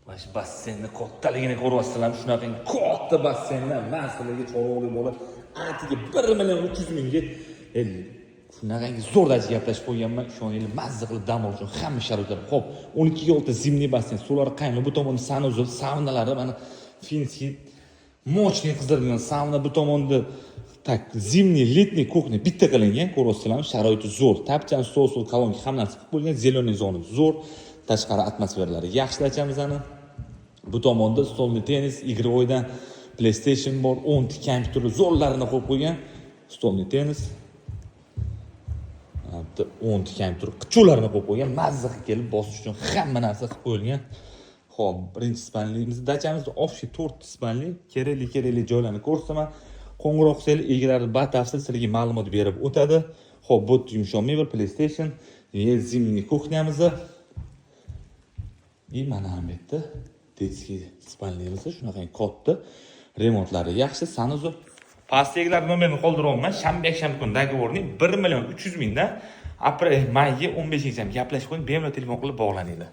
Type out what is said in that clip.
Mana shu basseynni kattaligini ko'ryapsizlarmi? Shunaqa katta basseyndan man sizlarga, chorvoqlik bola, atiga 1 300 000ga shunaqangi zo'r dacha gaplashib qo'yganman. Ishoninglar, mazza qilib dam olish uchun hamma sharoitlar. Ho'p, 12 ga 6 зимний basseyn, suvlari qaynoq. Bu tomonda санузел, saunalari mana финский, мощный qizdirilgan sauna. Bu tomonda, так, зимний, летний кухня bitta qilingan, ko'ryapsizlarmi? Sharoiti zo'r, tapchan, stol, stol, kolonka, hamma narsa qilib qo'yilgan. Зеленый zona zo'r, tashqari atmosferalari yaxshi dachamizni. Bu tomonda stolniy tennis, игровой dan PlayStation bor, 10 ta kompyuterli zo'rlarini qo'yib qo'ygan. Stolniy tennis, bitta 10 ta kompyuter qichuvlarini qo'yib qo'ygan. Mazza qilib kelib bosish uchun hamma narsa qilib qo'yilgan. Ho'p, birinchi спальный miz dachamiz, общий to'rtta спальный. Kerakli kerakli joylarni ko'rsataman. Qo'ng'iroq qilsanglar, egalari batafsil sizlarga ma'lumot berib o'tadi. Ho'p, bu yerda yumshoq mebel, PlayStation, зимний кухня miz и mana bu yerda детский спальный miz. Shunaqa katta, remontlari yaxshi, санузел. Pastdagilar nomerini qoldiryapman. Shanba, yakshanba kuni договорный 1 300 000dan aprel, mayga 15gacha gaplashib qo'ying, bemalol telefon qilib bog'laninglar.